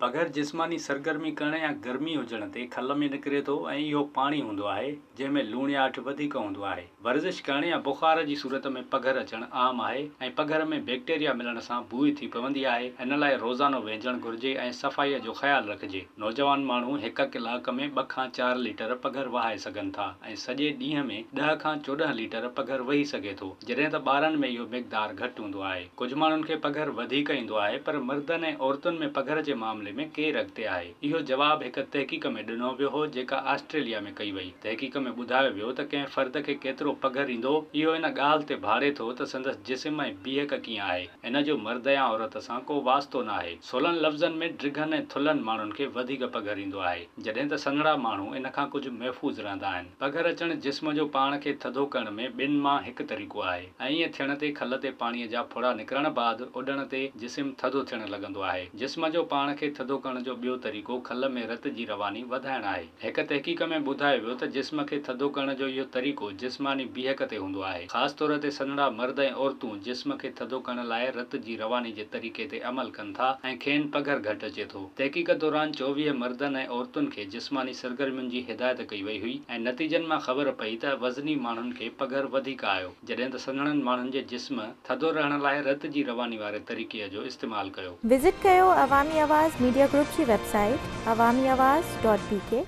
پگهر جسماني سرگرمي ڪرڻ يا گرمي هجڻ تي کل ۾ نڪري ٿو ۽ اهو پاڻي هوندو آهي، جنهن ۾ لوڻياٺ وڌيڪ هوندو آهي. ورزش ڪرڻ يا بخار جي صورت ۾ پگهر اچڻ عام آهي ۽ پگهر ۾ بيڪٽيريا ملڻ سان بوء ٿي پوندي آهي، ان لاء روزانو وهنجڻ گهرجي ۽ صفائيء جو خيال رکجي. نوجوان ماڻهو هڪ ڪلاڪ ۾ ٻه کان چار ليٽر پگهر وهائي سگهن ٿا ۽ سڄي ڏينهن ۾ ڏهه کان 14 ليٽر پگهر وهي سگهي ٿو، جڏهن ته ٻارن ۾ اهو مقدار گهٽ هوندو آهي. ڪجهه ماڻهن کي پگهر وڌيڪ ايندو آهي پر مردن ۽ عورتن ۾ پگهر جي معاملي ۾ ڪير اڳتي آهي؟ اهو جواب هڪ تحقيق ۾ ڏنو ويو هو جيڪا آسٽريليا ۾ ڪئي وئي. تحقيق ۾ ٻڌايو ويو ته ڪنهن فرد کي ڪيترو پگهر ايندو اهو ان ڳالهه تي ڀاڙي ٿو ته سندس جسم ۽ بيهڪ ڪيئن آهي. ان جو مرد يا عورت سان ڪو واسطو ناهي. سولن لفظن ۾ ڊگهن ۽ ٿلهن ماڻهن کي وڌيڪ پگهر ايندو آهي جڏهن ته سنهڙا ماڻهو ان کان ڪجهه محفوظ رهندا آهن. پگهر اچڻ جسم جو پاڻ کي ٿڌو ڪرڻ ۾ ٻن مان هڪ طريقو آهي. ۽ ائين ٿيڻ تي کل تي پاڻيء جا ڦڙا نڪرڻ بعد اڏڻ تي جسم ٿڌو ٿيڻ لڳندو آهي. جسم جو پاڻ کي ٿڌو ڪرڻ جو ٻيو طريقو کل ۾ رت جي رواني وڌائڻ آهي. هڪ تحقيق ۾ ٻڌايو ويو ته جسم کي ٿڌو ڪرڻ جو اهو طريقو جسماني بيهڪ تي هوندو آهي. خاص طور تي سنهڙا مرد ۽ عورتون جسم کي ٿڌو ڪرڻ لاء رت جي رواني جي طريقي تي عمل ڪن ٿا ۽ کين پگهر گهٽ اچي ٿو. تحقيق دوران 24 مردن ۽ عورتن کي جسماني سرگرمين جي هدايت ڪئي وئي هئي ۽ نتيجن مان خبر پئي ته وزني ماڻهن کي پگهر وڌيڪ آيو جڏهن ته سنهڙن ماڻهن جي جسم ٿڌو رهڻ لاء رت جي رواني واري طريقي جو استعمال ڪيو. وزٽ ڪيو عوامي آواز ميڊيا گروپ جي website Awami Awaz dot B K.